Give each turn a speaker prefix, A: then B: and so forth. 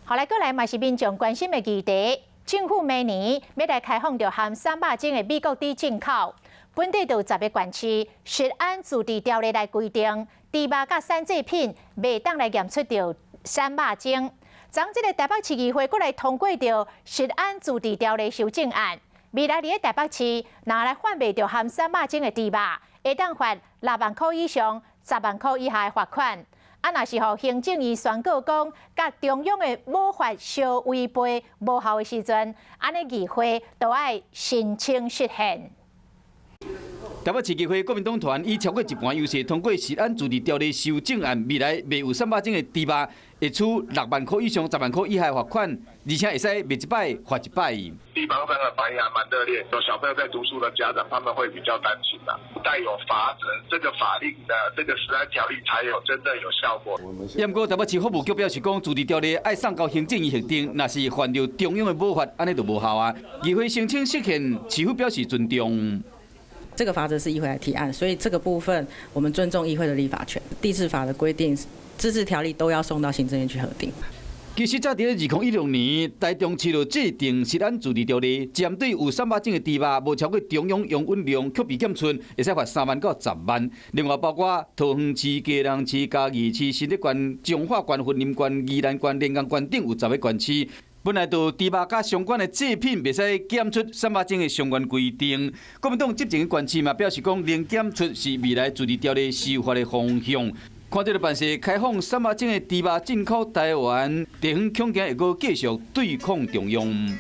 A: 好來，閣來嘛是民眾關心的議題。政府明年欲來開放著含瘦肉精的美國豬進口，本地就有十个縣市食安自治條例來規定，豬肉佮產製品袂當來驗出著瘦肉精。昨這个台北市議會閣來通過著食安自治條例修正案，未來佇咧台北市，若來販賣著含瘦肉精的豬肉，會當罰6萬箍以上10萬箍以下的罰款。啊，若是予行政院宣告講，佮中央的母法相違背無效的時陣，按呢議會就愛申請釋憲。
B: 台北市議會國民黨團以超過一半優勢通過食安自治條例修正案，未來賣有瘦肉精的豬肉會處6萬箍以上10萬箍以下罰款，而且會使賣一擺罰一擺。
C: 地方上的反應還蠻熱烈，有小朋友在讀書的家長，他們會比較擔心啦。帶有罰則，這個法令的這個食安條例才有真正有效果。
B: 不過台北市服務局表示講，自治條例愛送交行政院核定，若是犯著中央的母法，按呢就無效啊。議會申請釋憲，市府表示尊重。
D: 這個罰則是議會來提案，所以這個部分我們尊重議會的立法權。地治法的規定、自治條例都要送到行政院去核定。
B: 其實早佇2016年，台中市就制定食安自治條例，針對有瘦肉精的豬肉，無超過中央容忍量，卻被檢出，會使罰3萬到10萬。另外包括桃園市、基隆市、嘉義市、新竹縣、彰化縣、雲林縣、宜蘭縣、連江縣等有十个縣市。本來就豬肉佮相關的製品袂使檢出瘦肉精的相關規定。國民黨執政的縣市嘛表示講，零檢出是未來自治條例修法的方向。看這个辦事開放瘦肉精的豬肉進口台灣，地方恐驚會閣繼續對抗中央。